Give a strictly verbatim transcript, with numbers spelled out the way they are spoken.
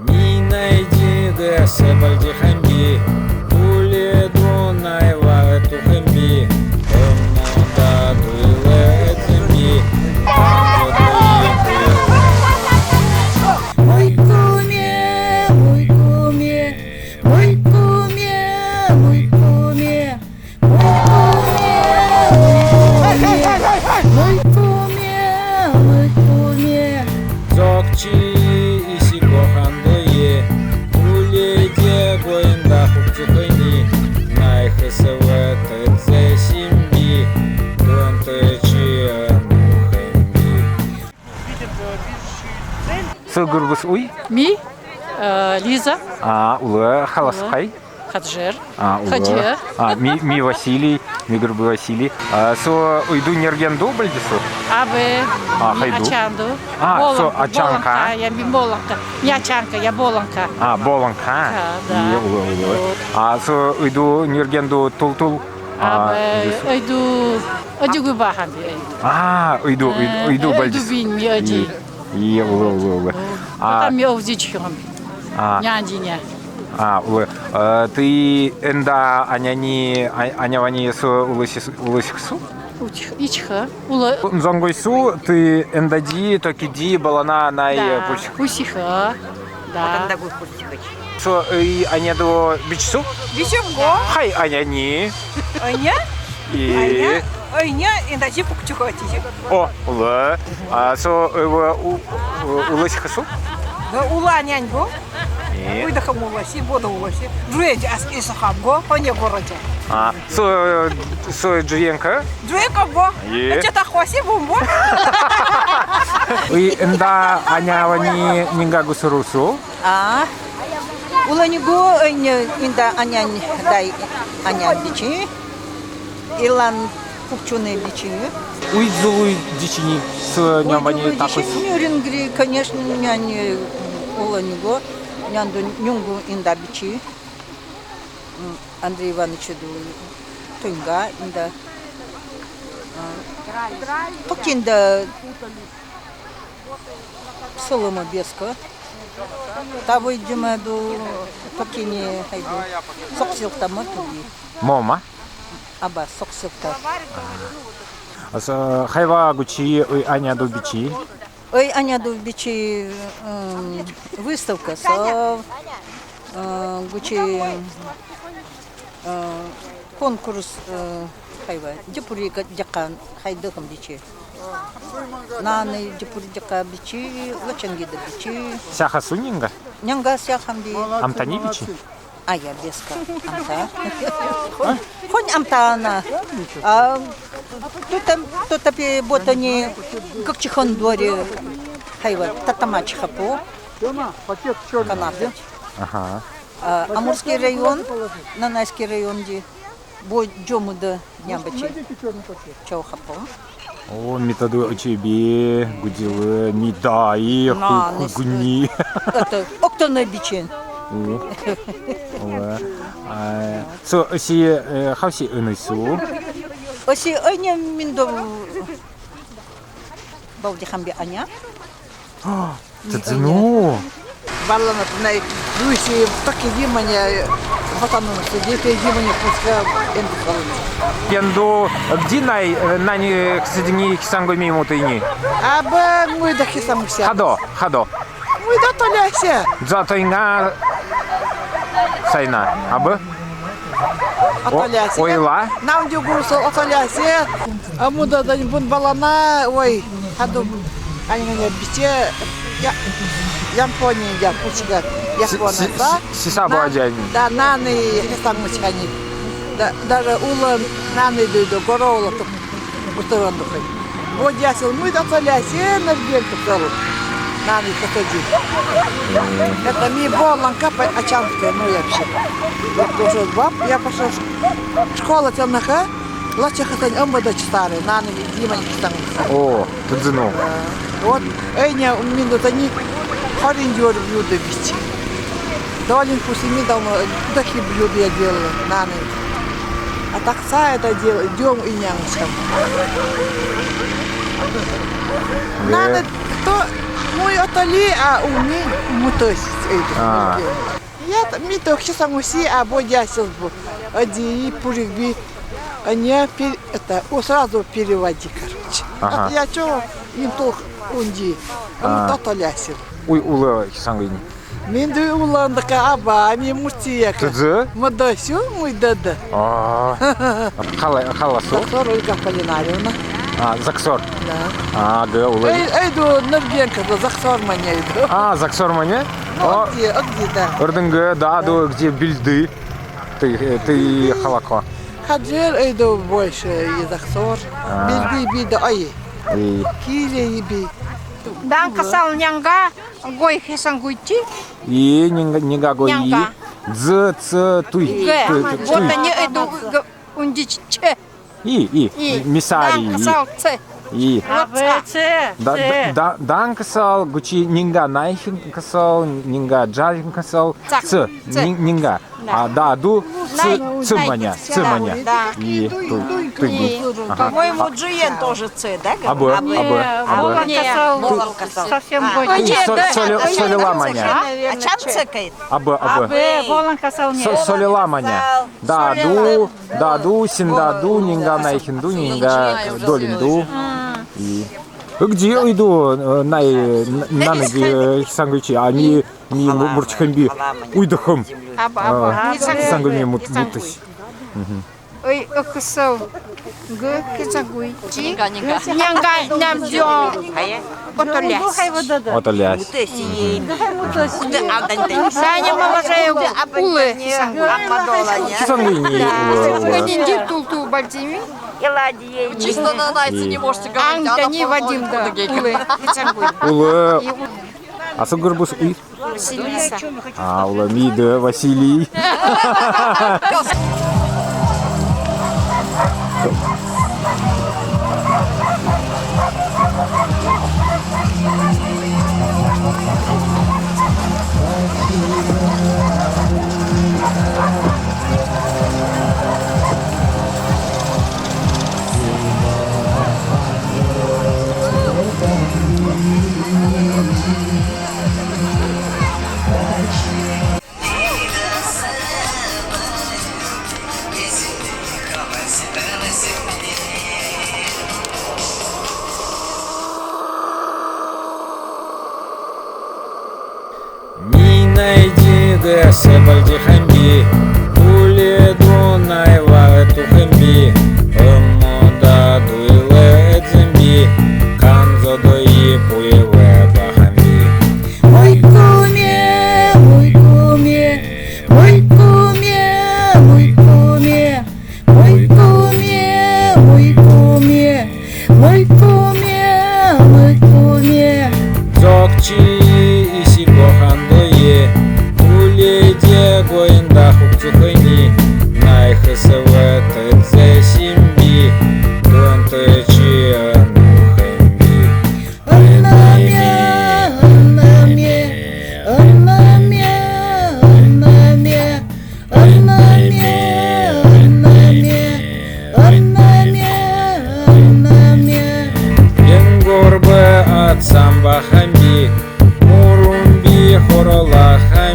Мине эди де сепельди хамби, уле дунай варе тухамби, оммода туйле эдзамби. Мой куме, мой куме, мой куме, мой куме. Мой куме, мой куме, мой куме. Дзогчи иси кохандое, уле де гойнда хупчукани, най хысывы тыдзе симби, дунтычи анухамби. Со гырбыс уй? Ми, э, Лиза. А, улы халас кай? Хаджер. А, улы. Хаджер. А, ми, ми Василий, ми гырбы Василий. А, со уйду Нергенду бальди со? Абы. А, хайду? Ачанду. А, со Болонка, ачанка. Болонка. Я би Болонка. Я ачанка, я Болонка. А, Болонка. Да, да. Ие, улы, улы. Вот. А, со уйду Нергенду тул-тул? А, абы, уйду, уйду губа хамби. А, уйду, уйду, э, уйду бальди. Уйду бин ми уйду. Ие, улы, улы, улы. А. Потом ми овзичхём. А. Нянь дня. А, улы. Э, ты энда аняни, а-, анявани со улысхы, улысхы? Уч-, ичхы, улы. Зонгой со, ты эндади, токиди, балана, най, да, пусихы. Пусихы. Да. Со, э, аняду бичсу? Бичем го. Хай аняни. Аня? И аня, аня, эндади пукчуха тизи. О, улы. А со, э, у-, у-, улысхы со? Да, улы анянь го. И? Уйдахым улыси, бода улыси. Джуенди аски сохам го, хоне городе. А, со, э, со джуенка? Джуенка го. И? Эче тахоси бумбо. И энда анявани нинга гусурусу? А, улы ни го, э, ни, энда анянь, дай анянь бичи. Илан пукчуны бичи. Уйдзулуй дичини, с нямани такой. Уйдзулуй дичини, нюрингри, конечно, нянь, улы ни го, нянь ду нюнгу энда бичи. М, Андрей Иванович ду тунга энда. А, пукинда Солома беска. Тавой дюмаду пакини хайду. Соксилта ма туби. Мома? Аба, соксилта. А с-, хайва гучи, ой, аняду бичи? Ой, аняду бичи, м, выставка со, э, гучи, э, конкурс, э, хайва, дипури га-, дяка хайдахым бичи. Наны дипури дяка бичи, лачанги да бичи. Сяха сунинга? Нянга сяхам би. Амтани бичи? Ая, беска. Амта. Хонь амта ана. А, тутам, тутапи ботани гакчихан дори. Хайва, татамач хапу. Канатач. Ага. А, Амурский район, Нанайский район ди. Бо джомуда нямбачи. Чоу хапо. О, ми таду ачебе, гудилы, ми дай, хугни. Это, октаны бичин. О. О. А, со, оси, э, хавси ынысу? Оси ынысу минду балдихамби аня. Тадзыну. Баланатнай, Руси, таки внимание, ватанын сидит, и внимание пуска энду салон. Пенду, гди най, э, нани ксыдини кисанго мимутыни? Абы, муйда кисан муся. Хадо, хадо. Муйда толясе. Дзатойнга сайна, абы? Отолясе. Ойла. Нам дюгурсо отолясе. А муда да бун балана, ой, хадум. Ани ня биче, я, ямпони, я, пучга, япона, да? Сиса бо аджани. Да, наны, хисан мучхани. Да, даже улан наны дойду, горо улатук. Утырандухы. Водясыл муйда отолясе, нырбен туксалу. Наны катади. Это ми болан капа ачанская, ну, я вообще. Вот тоже баб, я пошёл в школу тянаха, лача хатань омбада читары, наны дима не читан. О, тадзыну. Вот, эй, не, минду тани, хорин дёр юда бич. Долинку семи дома, дохи блюд я делала на ночь. А так са это дело, дём и нянь сам. На ночь кто, ну, и отоли, а у ми мутосить, это. А. Я та-, ми тохи самуси, а бодясил бу. Ади и пурик би. А не пер-, это, о, сразу переводи, короче. Ага. А я чё, им тох унди. А. Ум тотолясил. Уй, улы Хисангуйни. Минди уландыка аба, ми муртияка. Тудзы? Мудасю, муйдады. А. Хала, халасу? Заксор Ольга Аполлинарьевна. А, Заксор. Да. А, га, улы. Эй, эй, ду, Нурбенка, ду, Заксор маня, эй, ду. А, Заксор маня? Ну, о, где, о, где, да. Ырдынга, да, ду, где билди. Ты, э, ты халако. Хаджер, эй, ду, больше, и Заксор. А. Билди, билди, ай. И. Киле, и би. Дан касал нянга, гой Хисангуйчи. И нянга, нянга гой и. Нянга. Дзы, цы, туй. Гэ. Туй, туй, вот туй. Они, эй, ду, гэ, унди ч-, ч. И, и, и. Мисари, и. Дан касал ц. И. А, б, ц, да, ц. Да, да, дан касал, гучи нянга найхин касал, нянга джарин касал, ц. Ц. Нин-, нянга. Да. А, да, ду, ц, най-, ц маня, ц маня. Да. И, туй, туй, и. Ага. По-моему, джуен тоже ц, да, говорит? Абы, абы, абы. Волан касал. Волан касал. Совсем гой. Со-, соли-, солила маня. А чан ц кайт? Абы, абы. Абы, волан касал не. Со-, солила маня. Да, ду, да, ду, син да, ду, нянга найхин ду, нянга долин ду. И. Эг, где уйду, э, най, э, н-, на ноги, э, Хисангуйчи, а ми, ми му-, мурчхамби, уйдахам. Аба, аба. Э, Хисангуйми мут-, мутысь. Мгм. Ой, эг, касал. Г, Хисангуйчи. Нянга, нянга, нямдё. Отолясь. Отолясь. Мгм. Саня Моложаев улы Хисангуй. Хисангуйни улы, улы. Эгинди тулту бальдими. Чисто на найцы не можете говорить, а на Вадим, да, улы Хисангуй. Улы. Асыл гырбыс уй? Василиса. А, улы миды Василий. Минай дидэ сэбэлди хамби, улэдунай вагэ тухамби, ымда дуйлы эдзэмби, канзодои пуевэ бахамби. Мой куме, мой куме, мой куме, мой куме. Мой куме, мой куме, мой куме, мой куме. Дзогчи иси гохандое, улэдэ гойнда хукчухани, най хысавы тыдзэ симби, тунтычи анухамби. Ыннаме, ыннаме, ыннаме, ыннаме. Ыннаме, ыннаме, ыннаме, ыннаме. Ингорбы атсам бахамби, мурумби хоролахамби.